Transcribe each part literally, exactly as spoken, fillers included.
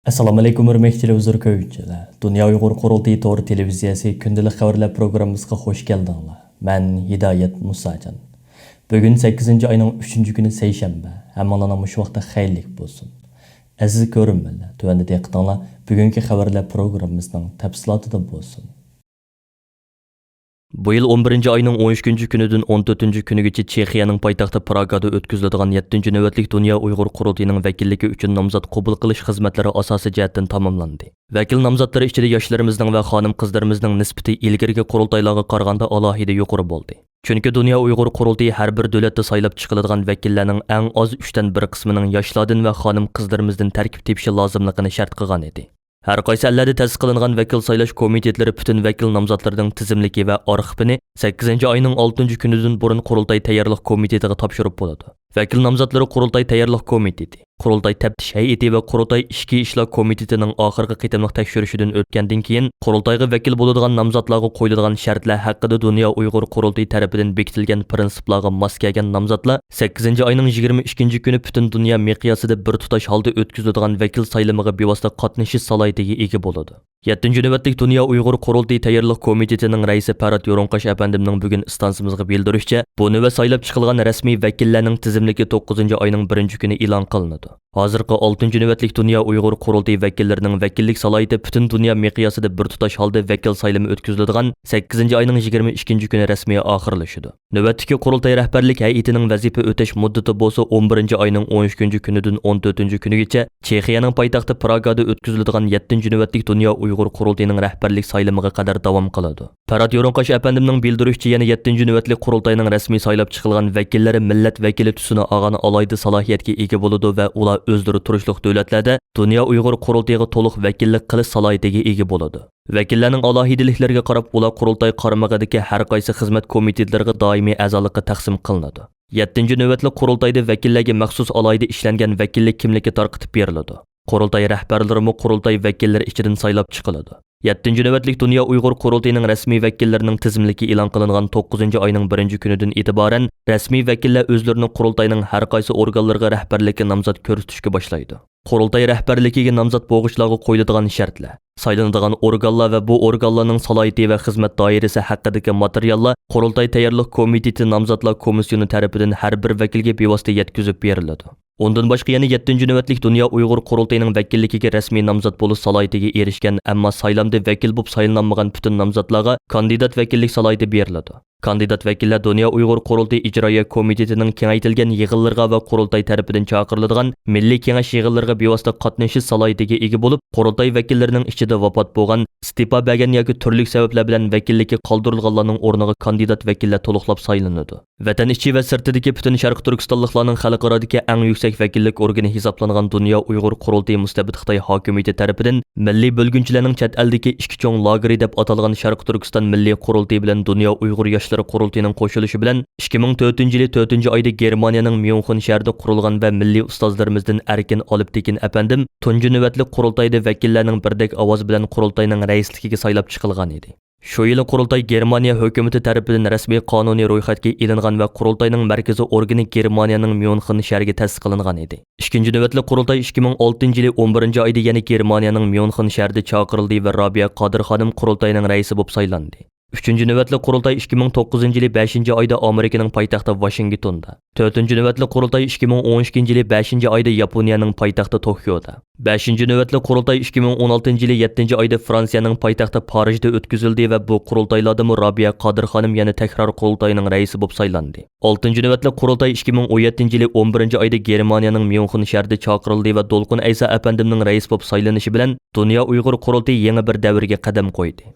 ئەسسالامۇئەلەيكۇم، ھۆرمەتلىك تېلېۋىزور كۆرگۈچىلەر. دۇنيا ئۇيغۇر قۇرۇلتىيى تور تېلېۋىزىيەسى كۈندىلىك خەۋەرلەر پروگراممىسىغا خوش كەلدىڭلار. مەن ھىدايەت مۇساجان. بۈگۈن سەككىزىنچى ئاينىڭ ئۈچىنچى كۈنى سەيشەنبە. ھەممىڭلارنىڭ مۇشۇ ۋاقتى خەيرلىك بولسۇن. ئەزىز كۆرۈرمەنلەر، تۆۋەندە دىققىتىڭلار بۈگۈنكى خەۋەرلەر پروگراممىسىنىڭ تەپسىلاتىدا بولسۇن. بۇ يىل ئون بىرىنچى ئاينىڭ ئون ئۈچىنچى كۈنىدىن ئون تۆتىنچى كۈنىگىچە چېخىيەنىڭ پايتەختى پراگادا ئۆتكۈزۈلىدىغان يەتتىنچى نۆۋەتلىك دۇنيا ئۇيغۇر قۇرۇلتىيىنىڭ ۋەكىللىكى ئۈچۈن نامزات قوبۇل قىلىش خىزمەتلىرى ئاساسىي جەھەتتىن تاماملاندى. ۋەكىل نامزاتلىرى ئىچىدە ياشلىرىمىزنىڭ ۋە خانىم-قىزلىرىمىزنىڭ نىسبىتى ئىلگىرىكى قۇرۇلتايلارغا قارىغاندا ئالاھىدە يۇقىرى بولدى. چۈنكى دۇنيا ئۇيغۇر قۇرۇلتىيى ھەر بىر دۆلەتتە سايلاپ چىقىلىدىغان ۋەكىللەرنىڭ ئەڭ ئاز ئۈچتىن بىر قىسمىنىڭ ياشلاردىن ۋە خانىم-قىزلىرىمىزدىن تەركىب تېپىشى لازىملىقىنى شەرت قىلغان ئىدى. ھەر قايسى ئەللەردە تەسىس قىلىنغان ۋەكىل سايلاش كومىتېتلىرى پۈتۈن ۋەكىل نامزاتلىرىنىڭ تىزىملىكى ۋە ئارخىپىنى سەككىزىنچى ئاينىڭ ئالتىنچى كۈنىدىن بۇرۇن قۇرۇلتاي تەييارلىق كومىتېتىغا تاپشۇرۇپ بولىدۇ. ۋەكىل نامزاتلىرى قۇرۇلتاي تەييارلىق كومىتېتى، قۇرۇلتاي تەپتىش ھەيئىتى ۋە قۇرۇلتاي ئىچكى ئىشلار كومىتېتىنىڭ ئاخىرقى قېتىملىق تەكشۈرۈشىدىن ئۆتكەندىن كېيىن، قۇرۇلتايغا ۋەكىل بولىدىغان نامزاتلارغا قويۇلىدىغان شەرتلەر ھەققىدە دۇنيا ئۇيغۇر قۇرۇلتىيى تەرىپىدىن بېكىتىلگەن پىرىنسىپلارغا ماس كەلگەن نامزاتلار سەككىزىنچى ئاينىڭ يىگىرمە ئىككىنچى كۈنى پۈتۈن دۇنيا مىقياسىدا بىر تۇتاش ھالدا ئۆتكۈزۈلىدىغان ۋەكىل سايلىمىغا بىۋاسىتە قاتنىشىش سالاھىيىتىگە ئىگە بولىدۇ. يەتتىنچى نۆۋەتلىك دۇنيا ئۇيغۇر قۇرۇلتىيى تەييارلىق كومىتېتىنىڭ رەئىسى پەرھات يورۇنقاش ئەپەندىمنىڭ بۈگۈن ئىستانسىمىزغا بىلدۈرۈشىچە، بۇ نۆۋەت سايلاپ چىقىلغان رەسمىي ۋەكىللەرنىڭ تىزىملىكى توققۇزىنچى ئاينىڭ بىرىنچى كۈنى ئېلان قىلىنىدۇ. ھازىرقى ئالتىنچى نۆۋەتلىك دۇنيا ئۇيغۇر قۇرۇلتىيى ۋەكىللىرىنىڭ ۋەكىللىك سالاھىيىتى پۈتۈن دۇنيا مىقياسىدا بىر تۇتاش ھالدا ۋەكىل سايلىمى ئۆتكۈزۈلىدىغان سەككىزىنچى ئاينىڭ يىگىرمە ئىككىنچى كۈنى رەسمىي ئاخىرلىشىدۇ. نۆۋەتتىكى قۇرۇلتاي رەھبەرلىك ھەيئىتىنىڭ ۋەزىپە ئۆتەش مۇددىتى بولسا ئون بىرىنچى ئاينىڭ ئون ئۈچىنچى كۈنىدىن ئون تۆتىنچى كۈنىگىچە چېخىيەنىڭ پايتەختى پراگادا ئۆتكۈزۈلىدىغان يەتتىنچى نۆۋەتلىك دۇنيا ئۇيغۇر قۇرۇلتىيىنىڭ رەھبەرلىك سايلىمىغا قەدەر داۋام قىلىدۇ. پەرھات يورۇنقاش ئەپەندىمنىڭ بىلدۈرۈشىچە، يەنە يەتتىنچى نۆۋەتلىك قۇرۇلتاينىڭ رەسمىي سايلاپ چىقىلغان ۋەكىللىرى مىللەت ۋەكىلى تۈسىنى ئالغان ئالاھىدە سالاھىيەتكە ئىگە بولىدۇ ۋە ئۇلار ئۆزلىرى تۇرۇشلۇق دۆلەتلەردە دۇنيا ئۇيغۇر قۇرۇلتىيىغا تولۇق ۋەكىللىك قىلىش سالاھىيىتىگە ئىگە بولىدۇ. ۋەكىللەرنىڭ ئالاھىدىلىكلىرىگە قاراپ، ئۇلار قۇرۇلتاي قارمىقىدىكى ھەر قايسى خىزمەت كومىتېتلىرىغا دائىمىي ئەزالىققا تەقسىم قىلىنىدۇ. يەتتىنچى نۆۋەتلىك قۇرۇلتايدا ۋەكىللەرگە مەخسۇس ئالاھىدە ئىشلەنگەن ۋەكىللىك كىملىكى تارقىتىپ بېرىلىدۇ. قۇرۇلتاي رەھبەرلىرىمۇ قۇرۇلتاي ۋەكىللىرى ئىچىدىن سايلاپ چىقىلىدۇ. يەتتىنچى نۆۋەتلىك دۇنيا ئۇيغۇر قۇرۇلتىيىنىڭ رەسمىي ۋەكىللىرىنىڭ تىزىملىكى ئېلان قىلىنغان توققۇزىنچى ئاينىڭ بىرىنچى كۈنىدىن ئېتىبارەن رەسمىي ۋەكىللەر ئۆزلىرىنى قۇرۇلتاينىڭ ھەر قايسى ئورگانلىرىغا رەھبەرلىككە نامزات كۆرسىتىشكە باشلايدۇ. قۇرۇلتاي رەھبەرلىكىگە نامزات بولغۇچىلارغا قويۇلىدىغان شەرتلەر، سايلىنىدىغان ئورگانلار ۋە بۇ ئورگانلارنىڭ سالاھىيىتى ۋە خىزمەت دائىرىسى ھەققىدىكى ماتېرىياللار قۇرۇلتاي تەييارلىق كومىتېتى نامزاتلار كومىسسىيونى تەرىپىدىن ھەر بىر ۋەكىلگە بىۋاسىتە يەتكۈزۈپ بېرىلىدۇ. ئۇندىن باشقا يەنە يەتتىنچى نۆۋەتلىك دۇنيا ئۇيغۇر قۇرۇلتىيىنىڭ ۋەكىللىكىگە رەسمىي نامزات بولۇش سالاھىيىتىگە ئېرىشكەن، ئەمما سايلامدا ۋەكىل بولۇپ سايلىنالمىغان پۈتۈن نامزاتلارغا كاندىدات ۋەكىللىك سالاھىيىتى بېرىلىدۇ. كاندىدات ۋەكىللەر دۇنيا ئۇيغۇر قۇرۇلتىيى ئىجرائىيە كومىتېتىنىڭ كېڭەيتىلگەن يىغىنلىرىغا ۋە قۇرۇلتاي تەرىپىدىن چاقىرىلىدىغان مىللىي كېڭەش يىغىنلىرىغا بىۋاسىتە قاتنىشىش سالاھىيىتىگە ئىگە بولۇپ، قۇرۇلتاي ۋەكىللىرىنىڭ ئىچىدە ۋاپات بولغان، ئىستېپا بەرگەن ياكى تۈرلۈك سەۋەبلەر بىلەن ۋەكىللىكى قالدۇرۇلغانلارنىڭ ئورنىغا كاندىدات ۋەكىللەر تولۇقلاپ سايلىنىدۇ. ۋەتەن ئىچى ۋە سىرتىدىكى پۈتۈن شەرقىي تۈركىستانلىقلارنىڭ خەلقئارادىكى ئەڭ يۈكسەك ۋەكىللىك ئورگىنى ھېسابلانغان دۇنيا ئۇيغۇر قۇرۇلتىيى مۇستەبىت خىتاي ھاكىمىيىتى تەرىپىدىن مىللىي بۆلگۈنچىلەرنىڭ چەت ئەلدىكى ئىككى چوڭ لاگېرى دەپ ئاتالغان شەرقىي تۈركىستان مىللىي قۇرۇلتىيى بىلەن دۇنيا ئۇيغۇر ياشلىرى قۇرۇلتىيىنىڭ قوشۇلۇشى بىلەن ئىككى مىڭ تۆتىنچى يىلى تۆتىنچى ئايدا گېرمانىيەنىڭ ميۇنخېن شەھىرىدە قۇرۇلغان ۋە مىللىي ئۇستازلىرىمىزدىن ئەركىن ئالپتېكىن ئەپەندىم تۇنجى نۆۋەتلىك قۇرۇلتايدا ۋەكىللەرنىڭ بىردەك ئاۋاز بىلەن قۇرۇلتاينىڭ رەئىسلىكىگە سايلاپ چىقىلغان ئىدى. شۇ يىلى قۇرۇلتاي گېرمانىيە ھۆكۈمىتى تەرىپىدىن رەسمىي قانۇنىي رويخەتكە ئېلىنغان ۋە قۇرۇلتاينىڭ مەركىزىي ئورگىنى گېرمانىيەنىڭ ميۇنخېن شەھىرىگە تەسىس قىلىنغان ئىدى. ئىككىنچى نۆۋەتلىك قۇرۇلتاي ئىككى مىڭ ئالتىنچى يىلى ئون بىرىنچى ئايدا يەنە گېرمانىيەنىڭ ميۇنخېن شەھىرىدە چاقىرىلدى ۋە رابىيە قادىر خانىم قۇرۇلتاينىڭ رەئىسى بولۇپ سايلاندى. ئۈچىنچى نۆۋەتلىك قۇرۇلتاي ئىككى مىڭ توققۇزىنچى يىلى بەشىنچى ئايدا ئامېرىكىنىڭ پايتەختى ۋاشىنگتوندا، تۆتىنچى نۆۋەتلىك قۇرۇلتاي ئىككى مىڭ ئون ئىككىنچى يىلى بەشىنچى ئايدا ياپونىيەنىڭ پايتەختى توكيودا، بەشىنچى نۆۋەتلىك قۇرۇلتاي ئىككى مىڭ ئون ئالتىنچى يىلى يەتتىنچى ئايدا فرانسىيەنىڭ پايتەختى پارىژدا ئۆتكۈزۈلدى ۋە بۇ قۇرۇلتايلاردىمۇ رابىيە قادىر خانىم يەنە تەكرار قۇرۇلتاينىڭ رەئىسى بولۇپ سايلاندى. ئالتىنچى نۆۋەتلىك قۇرۇلتاي ئىككى مىڭ ئون يەتتىنچى يىلى ئون بىرىنچى ئايدا گېرمانىيەنىڭ ميۇنخېن شەھىرىدە چاقىرىلدى ۋە دولقۇن ئەيسا ئەپەندىمنىڭ رەئىس بولۇپ سايلىنىشى بىلەن دۇنيا ئۇيغۇر قۇرۇلتىيى يېڭى بىر دەۋرگە قەدەم قويدى.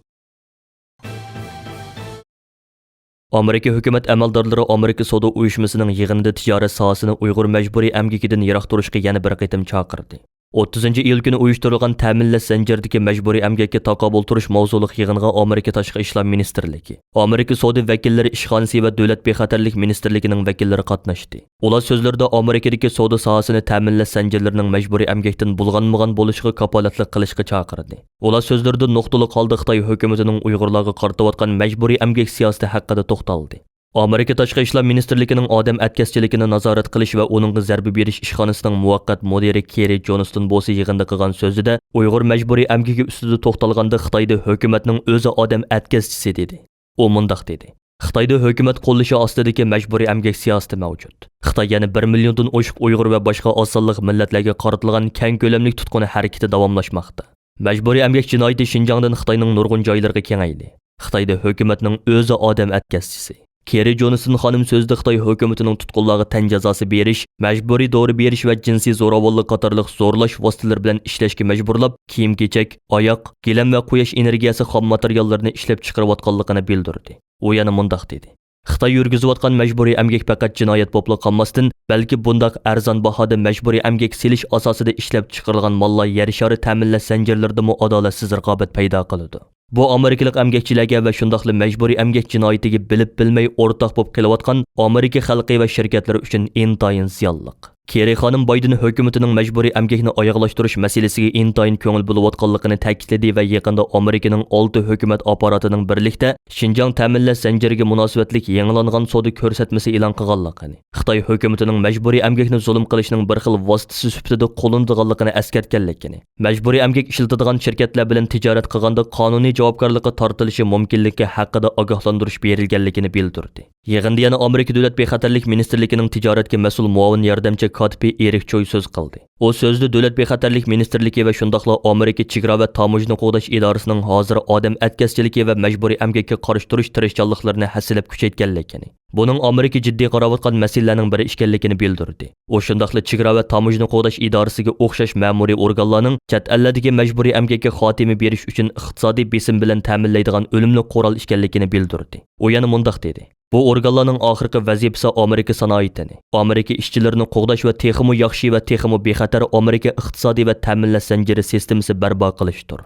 ئامېرىكا ھۆكۈمەت ئەمەلدارلىرى ئامېرىكا سودا ئۇيۇشمىسىنىڭ يىغىنىدا تىجارەت ساھەسىنى ئۇيغۇر مەجبۇرىي ئەمگىكىدىن يىراق تۇرۇشقا يەنە بىر قېتىم چاقىردى. ئوتتۇزىنچى ئىيۇل كۈنى ئۇيۇشتۇرۇلغان تەمىنلەش زەنجىرىدىكى مەجبۇرىي ئەمگەككە تاقابىل تۇرۇش ماۋزۇلۇق يىغىنغا ئامېرىكا تاشقى ئىشلار مىنىستىرلىكى، ئامېرىكا سودا ۋەكىللىرى ئىشخانىسى ۋە دۆلەت بىخەتەرلىك مىنىستىرلىكىنىڭ ۋەكىللىرى قاتناشتى. ئۇلار سۆزلىرىدە ئامېرىكىدىكى سودا ساھەسىنى تەمىنلەش زەنجىرلىرىنىڭ مەجبۇرىي ئەمگەكتىن بۇلغانمىغان بولۇشىغا كاپالەتلىك قىلىشقا چاقىردى. ئۇلار سۆزلىرىدە نۇقتىلىق ھالدا خىتاي ھۆكۈمىتىنىڭ ئۇيغۇرلارغا قارىتىۋاتقان مەجبۇرىي ئەمگەك سىياسىتى ھەققىدە توختالدى. ئامېرىكا تاشقى ئىشلار مىنىستىرلىكىنىڭ ئادەم ئەتكەسچىلىكىنى نازارەت قىلىش ۋە ئۇنىڭغا زەربە بېرىش ئىشخانىسىنىڭ مۇۋەققەت مۇدىرى كېررى جونستون بولسا يىغىندا قىلغان سۆزىدە ئۇيغۇر مەجبۇرىي ئەمگىكى ئۈستىدە توختالغاندا خىتايدا ھۆكۈمەتنىڭ ئۆزى ئادەم ئەتكەسچىسى دېدى. ئۇ مۇنداق دېدى: خىتايدا ھۆكۈمەت قوللىشى ئاستىدىكى مەجبۇرىي ئەمگەك سىياسىتى مەۋجۇت. خىتاي يەنە بىر مىليوندىن ئوشۇق ئۇيغۇر ۋە باشقا ئاز سانلىق مىللەتلەرگە قارىتىلغان كەڭ كۆلەملىك تۇتقۇن ھەرىكىتى داۋاملاشماقتا. مەجبۇرىي ئەمگەك جىنايىتى شىنجاڭدىن خىتاينىڭ نۇرغۇن جايلىرىغا كېڭەيدى. خىتايدا ھۆكۈمەتنىڭ ئۆزى ئادەم ئەتكەسچىسى. كېررى جونستون خانىم سۆزىدە خىتاي ھۆكۈمىتىنىڭ تۇتقۇنلارغا تەن جازاسى بېرىش، مەجبۇرىي دورا بېرىش ۋە جىنسىي زوراۋانلىق قاتارلىق زورلاش ۋاسىتىلىرى بىلەن ئىشلەشكە مەجبۇرلاپ، كىيىم-كېچەك، ئاياق، گىلەم ۋە قۇياش ئېنېرگىيەسى خام ماتېرىياللىرىنى ئىشلەپچىقىرىۋاتقانلىقىنى بىلدۈردى. ئۇ يەنە مۇنداق دېدى: خىتاي يۈرگۈزۈۋاتقان مەجبۇرىي ئەمگەك پەقەت جىنايەت بولۇپلا قالماستىن، بەلكى بۇنداق ئەرزان باھادا مەجبۇرىي ئەمگەك سېلىش ئاساسىدا ئىشلەپچىقىرىلغان ماللار يەر شارى تەمىنلەش زەنجىرلىرىدىمۇ ئادالەتسىز رىقابەت پەيدا قىلىدۇ. بۇ ئامېرىكىلىق ئەمگەكچىلەرگە ۋە شۇنداقلا مەجبۇرىي ئەمگەك جىنايىتىگە بىلىپ-بىلمەي ئورتاق بولۇپ قېلىۋاتقان ئامېرىكا خەلقى ۋە شىركەتلىرى ئۈچۈن ئىنتايىن زىيانلىق. كېررى خانىم بايدېن ھۆكۈمىتىنىڭ مەجبۇرىي ئەمگەكنى ئاياغلاشتۇرۇش مەسىلىسىگە ئىنتايىن كۆڭۈل بۆلۈۋاتقانلىقىنى تەكىتلىدى ۋە يېقىندا ئامېرىكىنىڭ ئالتە ھۆكۈمەت ئاپپاراتىنىڭ بىرلىكتە شىنجاڭ تەمىنلەش زەنجىرىگە مۇناسىۋەتلىك يېڭىلانغان سودا كۆرسەتمىسى ئېلان قىلغانلىقىنى، خىتاي ھۆكۈمىتىنىڭ مەجبۇرىي ئەمگەكنى زۇلۇم قىلىشنىڭ بىر خىل ۋاسىتىسى سۈپىتىدە قوللىنىدىغانلىقىنى ئەسكەرتكەنلىكىنى، مەجبۇرىي ئەمگەك ئىشلىتىدىغان شىركەتلەر بىلەن تىجارەت قىلغاندا قانۇنىي جاۋابكارلىققا تارتىلىشى مۇمكىنلىكى ھەققىدە ئاگاھلاندۇرۇش بېرىلگەنلىكىنى بىلدۈردى. يىغىندا يەنە ئامېرىكا دۆلەت بىخەتەرلىك مىنىستىرلىكىنىڭ تىجارەتكە مەسئۇل مۇئاۋىن ياردەمچى كاتىپى ئېرىك چوي سۆز قىلدى. ئۇ سۆزىدە دۆلەت بىخەتەرلىك مىنىستىرلىكى ۋە شۇنداقلا ئامېرىكا چېگرا ۋە تاموژنا قوغداش ئىدارىسىنىڭ ھازىر ئادەم ئەتكەسچىلىكى ۋە مەجبۇرىي ئەمگەككە قارشى تۇرۇش تىرىشچانلىقلىرىنى ھەسسىلەپ كۈچەيتكەنلىكىنى، بۇنىڭ ئامېرىكا جىددىي قاراۋاتقان مەسىلىلەرنىڭ بىرى ئىكەنلىكىنى بىلدۈردى. ئۇ شۇنداقلا چېگرا ۋە تاموژنا قوغداش ئىدارىسىگە ئوخشاش مەمۇرىي ئورگانلارنىڭ چەت ئەللەردىكى مەجبۇرىي ئەمگەككە خاتىمە بېرىش ئۈچۈن ئىقتىسادىي بېسىم بىلەن تەمىنلەيدىغان ئۈنۈملۈك قورال ئىكەنلىكىنى بىلدۈردى. ئۇ يەنە مۇنداق دېدى: بۇ ئورگانلارنىڭ ئاخىرقى ۋەزىپىسى ئامېرىكا سانائىتىنى، ئامېرىكا ئىشچىلىرىنى قوغداش ۋە تېخىمۇ ياخشى ۋە تېخىمۇ بىخەتەر ئامېرىكا ئىقتىسادىي ۋە تەمىنلەش زەنجىرى سىستېمىسى بەرپا قىلىشتۇر.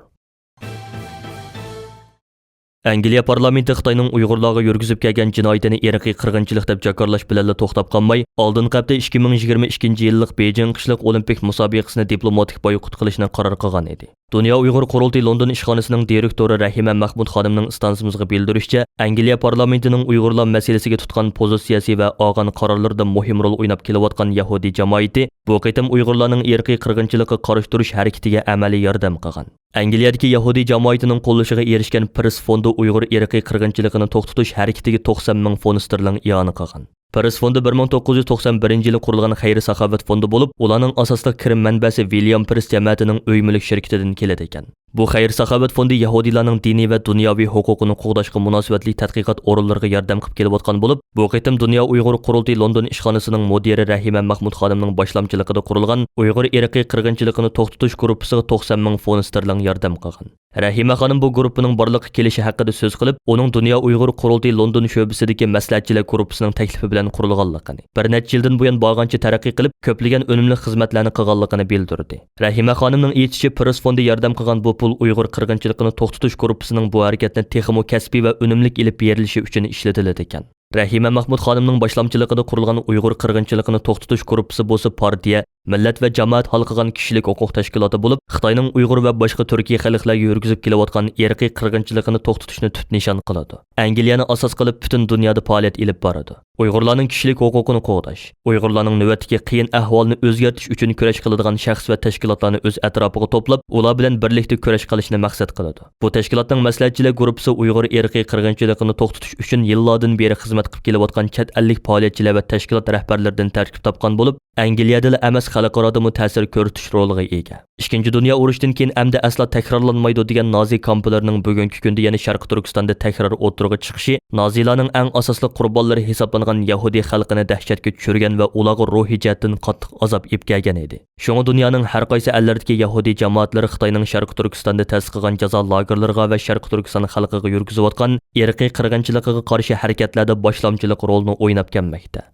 ئەنگلىيە پارلامېنتى خىتاينىڭ ئۇيغۇرلارغا يۈرگۈزۈپ كەلگەن جىنايىتىنى ئىرقىي قىرغىنچىلىق دەپ جاكارلاش بىلەنلا توختاپ قالماي، ئالدىنقى ھەپتە ئىككى مىڭ يىگىرمە ئىككىنچى يىللىق بېيجىڭ قىشلىق ئولىمپىك مۇسابىقىسىنى دىپلوماتىك بايقۇت قىلىشنى قارار قىلغان ئىدى. دۇنيا ئۇيغۇر قۇرۇلتىيى لوندون ئىشخانىسىنىڭ دىرېكتورى رەھىمە مەخمۇت خانىمنىڭ ئىستانسىمىزغا بىلدۈرۈشىچە، ئەنگلىيە پارلامېنتىنىڭ ئۇيغۇرلار مەسىلىسىگە تۇتقان پوزىتسىيەسى ۋە ئالغان قارارلىرىدا مۇھىم رول ئويناپ كېلىۋاتقان يەھۇدىي جامائىتى بۇ قېتىم ئۇيغۇرلارنىڭ ئىرقىي قىرغىنچىلىققا قارشى تۇرۇش ھەرىكىتىگە ئەمەلىي ياردەم قىلغان. ئەنگلىيەدىكى يەھۇدىي جامائىتىنىڭ قوللىشىغا ئېرىشكەن پىرس فوندى ئۇيغۇر ئىرقىي قىرغىنچىلىقىنى توختىتىش ھەرىكىتىگە توقسان مىڭ فونت ستېرلىڭ ئىئانە قىلغان. پىرس فوندى بىر مىڭ توققۇز يۈز توقسان بىرىنچى يىلى قۇرۇلغان خەير-ساخاۋەت فوندى بولۇپ، ئۇلارنىڭ ئاساسلىق كىرىم مەنبەسى ۋىليام پىرس جەمەتىنىڭ ئۆي-مۈلۈك شىركىتىدىن كېلىدىكەن. بۇ خەير-ساخاۋەت فوندى يەھۇدىيلارنىڭ دىنىي ۋە دۇنياۋى ھوقۇقىنى قوغداشقا مۇناسىۋەتلىك تەتقىقات ئورۇنلىرىغا ياردەم قىلىپ كېلىۋاتقان بولۇپ، بۇ قېتىم دۇنيا ئۇيغۇر قۇرۇلتىيى لوندون ئىشخانىسىنىڭ مۇدىرى رەھىمە مەخمۇت خانىمنىڭ باشلامچىلىقىدا قۇرۇلغان ئۇيغۇر ئىرقىي قىرغىنچىلىقىنى توختىتىش گۇرۇپپىسىغا توقسان مىڭ فونت ستېرلىڭ ياردەم قىلغان. رەھىمە خانىم بۇ گۇرۇپپىنىڭ بارلىققا كېلىشى ھەققىدە سۆز قىلىپ، ئۇنىڭ دۇنيا ئۇيغۇر قۇرۇلتىيى لوندون شۆبىسىدىكى مەسلىھەتچىلەر گۇرۇپپىسىنىڭ تەكلىپى بىلەن قۇرۇلغانلىقىنى، بىر نەچچە يىلدىن بۇيان بارغانچە تەرەققىي قىلىپ، كۆپلىگەن ئۈنۈملۈك خىزمەتلەرنى قىلغانلىقىنى بىلدۈردى. رەھىمە خانىمنىڭ ئېيتىشىچە، پىرس فوندى ياردەم قىلغان بۇ پۇل ئۇيغۇر قىرغىنچىلىقىنى توختىتىش گۇرۇپپىسىنىڭ بۇ ھەرىكەتنى تېخىمۇ كەسپىي ۋە ئۈنۈملۈك ئېلىپ بېرىلىشى ئۈچۈن ئىشلىتىلىدىكەن. رەھىمە مەخمۇت خانىمنىڭ باشلامچىلىقىدا قۇرۇلغان ئۇيغۇر قىرغىنچىلىقىنى توختىتىش گۇرۇپپىسى بولسا پارتىيە، مىللەت ۋە جامائەت ھالقىغان كىشىلىك ھوقۇق تەشكىلاتى بولۇپ، خىتاينىڭ ئۇيغۇر ۋە باشقا تۈركىي خەلقلەرگە يۈرگۈزۈپ كېلىۋاتقان ئىرقىي قىرغىنچىلىقىنى توختىتىشنى تۈپ نىشان قىلىدۇ. ئەنگلىيەنى ئاساس قىلىپ پۈتۈن دۇنيادا پائالىيەت ئېلىپ بارىدۇ. ئۇيغۇرلارنىڭ كىشىلىك ھوقۇقىنى قوغداش، ئۇيغۇرلارنىڭ نۆۋەتتىكى قىيىن ئەھۋالىنى ئۆزگەرتىش ئۈچۈن كۈرەش قىلىدىغان شەخس ۋە تەشكىلاتلارنى ئۆز ئەتراپىغا توپلاپ، ئۇلار بىلەن بىرلىكتە كۈرەش قىلىشنى مەقسەت قىلىدۇ. بۇ تەشكىلاتنىڭ مەسلىھەتچىلەر گۇرۇپپىسى ئۇيغۇر ئىرقىي قىرغىنچىلىقىنى توختىتىش ئۈچۈن يىللاردىن بېرى خىزمەت قىلىپ كېلىۋاتقان چەت ئەللىك پائالىيەتچىلەر ۋە تەشكىلات رەھبەرلىرىدىن تەركىب تاپقان بولۇپ، ئەنگلىيەدىلا ئەمەس، خەلقئارادىمۇ تەسىر كۆرسىتىش رولىغا ئىگە. ئىككىنچى دۇنيا ئۇرۇشىدىن كېيىن ئەمدى ئەسلا تەكرارلانمايدۇ دېگەن نازى كامپلىرىنىڭ بۈگۈنكى كۈندە يەنە شەرقىي تۈركىستاندا تەكرار ئوتتۇرىغا چىقىشى نازىلارنىڭ ئەڭ ئاساسلىق قۇربانلىرى ھېسابلانغان يەھۇدىي خەلقىنى دەھشەتكە چۈشۈرگەن ۋە ئۇلارغا روھىي جەھەتتىن قاتتىق ئازاب ئېلىپ كەلگەن ئىدى. شۇڭا دۇنيانىڭ ھەر قايسى ئەللىرىدىكى يەھۇدىي جامائەتلىرى خىتاينىڭ شەرقىي تۈركىستاندا تەسىس قىلغان جازا لاگېرلىرىغا ۋە شەرقىي تۈركىستان خەلقىگە يۈرگۈزۈۋاتقان ئىرقىي قىرغىنچىلىقىغا قارشى ھەرىكەتلەردە باشلامچىلىق رولىنى ئويناپ كەلمەكتە.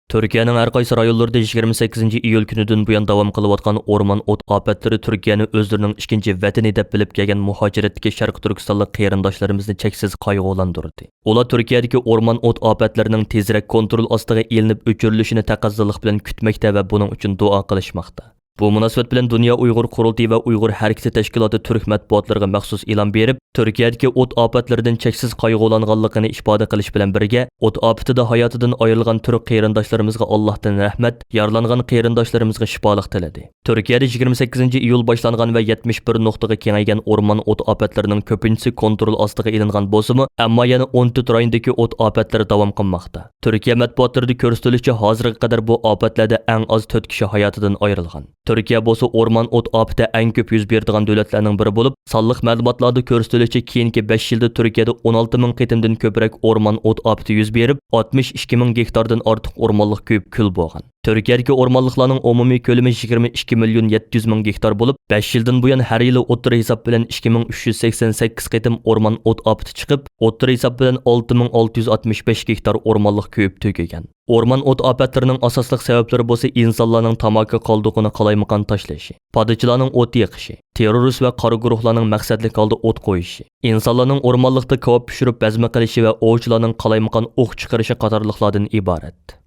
تۈركىيەنىڭ ھەر قايسى رايونلىرىدا يىگىرمە سەككىزىنچى ئىيۇل كۈنىدىن بۇيان داۋام قىلىۋاتقان ئورمان ئوت ئاپەتلىرى تۈركىيەنى ئۆزلىرىنىڭ ئىككىنچى ۋەتىنى دەپ بىلىپ كەلگەن مۇھاجىرەتتىكى شەرقىي تۈركىستانلىق قېرىنداشلىرىمىزنى چەكسىز قايغۇلاندۇردى. ئۇلار تۈركىيەدىكى ئورمان ئوت ئاپەتلىرىنىڭ تېزرەك كونترول ئاستىغا ئېلىنىپ ئۆچۈرۈلۈشىنى تەقەززالىق بىلەن كۈتمەكتە ۋە بۇنىڭ ئۈچۈن دۇئا قىلىشماقتا. بۇ مۇناسىۋەت بىلەن دۇنيا ئۇيغۇر قۇرۇلتىيى ۋە ئۇيغۇر ھەرىكىتى تەشكىلاتى تۈرك مەتبۇئاتلىرىغا مەخسۇس ئېلان بېرىپ، تۈركىيەدىكى ئوت ئاپەتلىرىدىن چەكسىز قايغۇلانغانلىقىنى ئىپادە قىلىش بىلەن بىرگە، ئوت ئاپىتىدە ھاياتىدىن ئايرىلغان تۈرك قېرىنداشلىرىمىزغا ئاللاھتىن رەھمەت، يارىلانغان قېرىنداشلىرىمىزغا شىپالىق تىلىدى. تۈركىيەدە يىگىرمە سەككىزىنچى ئىيۇل باشلانغان ۋە يەتمىش بىر نۇقتىغا كېڭەيگەن ئورمان ئوت ئاپەتلىرىنىڭ كۆپىنچىسى كونترول ئاستىغا ئېلىنغان بولسىمۇ، ئەمما يەنە ئون تۆت رايوندىكى ئوت ئاپەتلىرى داۋام قىلماقتا. تۈركىيە مەتبۇئاتلىرىدا كۆرسىتىلىشىچە، ھازىرغا قەدەر بۇ ئاپەتلەردە ئەڭ ئاز تۆت كىشى ھاياتىدىن ئايرىلغان. تۈركىيە بولسا ئورمان ئوت ئاپىتى ئەڭ كۆپ يۈز بېرىدىغان دۆلەتلەرنىڭ بىرى بولۇپ، سانلىق مەلۇماتلاردا كۆرسىتىلىشىچە، كېيىنكى بەش يىلدا تۈركىيەدە ئون ئالتە مىڭ قېتىمدىن كۆپرەك ئورمان ئوت ئاپىتى يۈز بېرىپ، ئاتمىش ئىككى مىڭ گېكتاردىن ئارتۇق ئورمانلىق كۆيۈپ كۈل بولغان. تۈركىيەدىكى ئورمانلىقلارنىڭ ئومۇمىي كۆلىمى يىگىرمە ئىككى مىليون يەتتە يۈز مىڭ گېكتار بولۇپ، بەش يىلدىن بۇيان ھەر يىلى ئوتتۇرا ھېساب بىلەن ئىككى مىڭ ئۈچ يۈز سەكسەن سەككىز قېتىم ئورمان ئوت ئاپىتى چىقىپ، ئوتتۇرا ھېساب بىلەن ئالتە مىڭ ئالتە يۈز ئاتمىش بەش گېكتار ئورمانلىق كۆيۈپ تۈگىگەن. ئورمان ئوت ئاپەتلىرىنىڭ ئاساسلىق سەۋەبلىرى بولسا ئىنسانلارنىڭ تاماكا قالدۇقىنى قالايمىقان تاشلىشى، پادىچىلارنىڭ ئوت يېقىشى، تېررورىست ۋە قارا گۇرۇھلارنىڭ مەقسەتلىك ھالدا ئوت قويۇشى، ئىنسانلارنىڭ ئورمانلىقتا كاۋاپ پىشۇرۇپ بەزمە قىلىشى ۋە ئوۋچىلارنىڭ قالايمىقان ئوق چىقىرىشى قاتارلىقلاردىن ئىبارەت.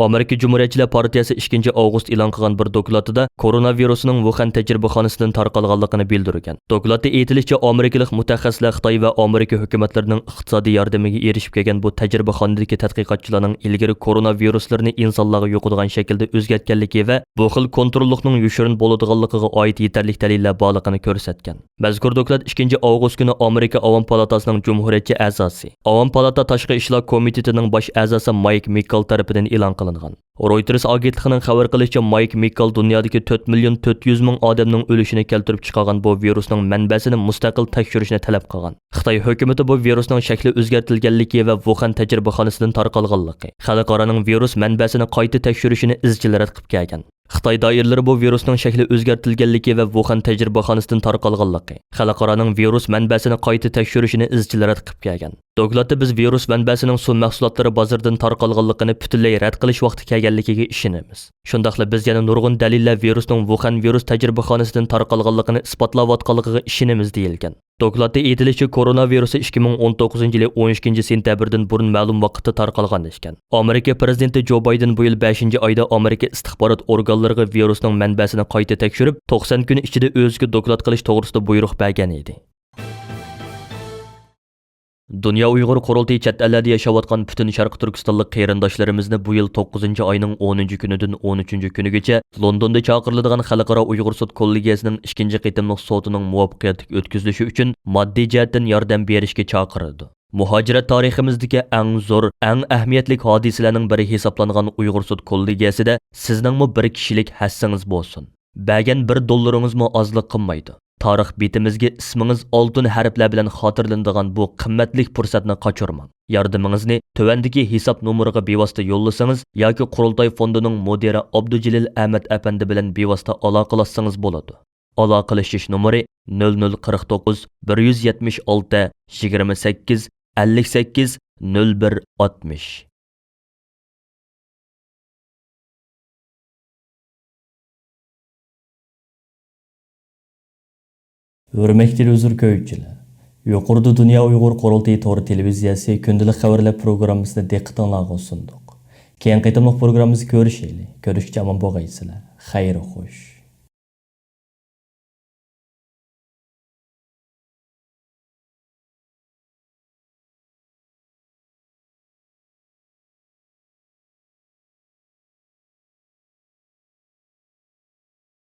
ئامېرىكا جۇمھۇرىيەتچىلەر پارتىيەسى ئىككىنچى ئاۋغۇست ئېلان قىلغان بىر دوكلاتىدا كورونا ۋىرۇسىنىڭ ۋۇخەن تەجرىبىخانىسىدىن تارقالغانلىقىنى بىلدۈرگەن. دوكلاتتا ئېيتىلىشىچە، ئامېرىكىلىق مۇتەخەسسىسلەر خىتاي ۋە ئامېرىكا ھۆكۈمەتلىرىنىڭ ئىقتىسادىي ياردىمىگە ئېرىشىپ كەلگەن بۇ تەجرىبىخانىدىكى تەتقىقاتچىلارنىڭ ئىلگىرى كورونا ۋىرۇسلىرىنى ئىنسانلارغا يۇقىدىغان شەكىلدە ئۆزگەرتكەنلىكى ۋە بۇ خىل كونتروللۇقنىڭ يوشۇرۇن بولىدىغانلىقىغا ئائىت يېتەرلىك دەلىللەر بارلىقىنى كۆرسەتكەن. مەزكۇر دوكلات ئىككىنچى ئاۋغۇست كۈنى ئامېرىكا ئاۋام پالاتاسىنىڭ جۇمھۇرىيەتچى ئەزاسى، ئاۋام پالاتا تاشقى ئىشلار كومىتېتىنىڭ باش ئەزاسى مايك مىككال تەرىپىدىن ئېلان قىلىنغان. رويتېرس ئاگېنتلىقىنىڭ خەۋەر قىلىشىچە، مايك مىككال دۇنيادىكى تۆت مىليون تۆت يۈز مىڭ ئادەمنىڭ ئۆلۈشىنى كەلتۈرۈپ چىقارغان بۇ ۋىرۇسنىڭ مەنبەسىنى مۇستەقىل تەكشۈرۈشنى تەلەپ قىلغان. خىتاي ھۆكۈمىتى بۇ ۋىرۇسنىڭ شەكلى ئۆزگەرتىلگەنلىكى ۋە ۋۇخەن تەجرىبىخانىسىدىن تارقالغانلىقى، خەلقئارانىڭ ۋىرۇس مەنبەسىنى قايتا تەكشۈرۈشىنى ئىزچىل رەت قىلىپ كەلگەن. خىتاي دائىرىلىرى بۇ ۋىرۇسنىڭ شەكلى ئۆزگەرتىلگەنلىكى ۋە ۋۇخەن تەجرىبىخانىسىدىن تارقالغانلىقى، خەلقئارانىڭ ۋىرۇس مەنبەسىنى قايتا تەكشۈرۈشىنى ئىزچىل رەت قىلىپ كەلگەن. دوكلاتتا بىز ۋىرۇس مەنبەسىنىڭ سۇ مەھسۇلاتلىرى بازىرىدىن تارقالغانلىقىنى پۈتۈنلەي رەت قىلىش ۋاقتى كەلگەنلىكىگە ئىشىنىمىز. شۇنداقلا بىز يەنە نۇرغۇن دەلىللەر ۋىرۇسنىڭ ۋۇخەن ۋىرۇس تەجرىبىخانىسىدىن تارقالغانلىقىنى ئىسپاتلاۋاتقانلىقىغا ئىشىنىمىز، دېيىلگەن. دوكلاتتا ئېيتىلىشىچە، كورونا ۋىرۇسى ئىككى مىڭ ئون توققۇزىنچى يىلى ئون ئىككىنچى سېنتەبىردىن بۇرۇن مەلۇم ۋاقىتتا تارقالغان ئىكەن. ئامېرىكا پىرېزىدېنتى جو بايدېن بۇ يىل بەشىنچى ئايدا ئامېرىكا ئىستىخبارات ئورگانلىرىغا ۋىرۇسنىڭ مەنبەسىنى قايتا تەكشۈرۈپ، توقسان كۈن ئىچىدە ئۆزىگە دوكلات قىلىش توغرىسىدا بۇيرۇق بەرگەن ئىدى. دۇنيا ئۇيغۇر قۇرۇلتىيى چەت ئەللەردە ياشاۋاتقان پۈتۈن شەرقىي تۈركىستانلىق قېرىنداشلىرىمىزنى بۇ يىل توققۇزىنچى ئاينىڭ ئونىنچى كۈنىدىن ئون ئۈچىنچى كۈنىگىچە لوندوندا چاقىرىلىدىغان خەلقئارا ئۇيغۇر سوت كوللېگىيەسىنىڭ ئىككىنچى قېتىملىق سوتىنىڭ مۇۋەپپەقىيەتلىك ئۆتكۈزۈلۈشى ئۈچۈن ماددىي جەھەتتىن ياردەم بېرىشكە چاقىرىدۇ. مۇھاجىرەت تارىخىمىزدىكى ئەڭ زور، ئەڭ ئەھمىيەتلىك ھادىسىلەرنىڭ بىرى ھېسابلانغان ئۇيغۇر سوت كوللېگىيەسىدە سىزنىڭمۇ بىر كىشىلىك ھەسسىڭىز بولسۇن. بەرگەن بىر دوللىرىڭىزمۇ ئازلىق قىلمايدۇ. تارىخ بېتىمىزگە ئىسمىڭىز ئالتۇن ھەرپلەر بىلەن خاتىرىلىنىدىغان بۇ قىممەتلىك پۇرسەتنى قاچۇرماڭ. ياردىمىڭىزنى تۆۋەندىكى ھېساب نومۇرىغا بىۋاسىتە يوللىسىڭىز ياكى قۇرۇلتاي فوندىنىڭ مۇدىرى ئابدۇجېلىل ئەمەت ئەپەندى بىلەن بىۋاسىتە ئالاقىلەشسىڭىز بولىدۇ. ئالاقىلىشىش نومۇرى: نۆل نۆل قىرىق توققۇز، بىر يۈز يەتمىش ئالتە، يىگىرمە سەككىز، ئەللىك سەككىز، نۆل بىر، ئاتمىش. ھۆرمەتلىك تېلېۋىزور كۆرگۈچىلەر! يۇقىرىدا دۇنيا ئۇيغۇر قۇرۇلتىيى تور تېلېۋىزىيەسى كۈندىلىك خەۋەرلەر پروگراممىسىنى دىققىتىڭلارغا سۇندۇق. كېيىنكى قېتىملىق پروگراممىمىزدا كۆرۈشەيلى. كۆرۈشكىچە ئامان بولغايسىلەر. خەير خوش.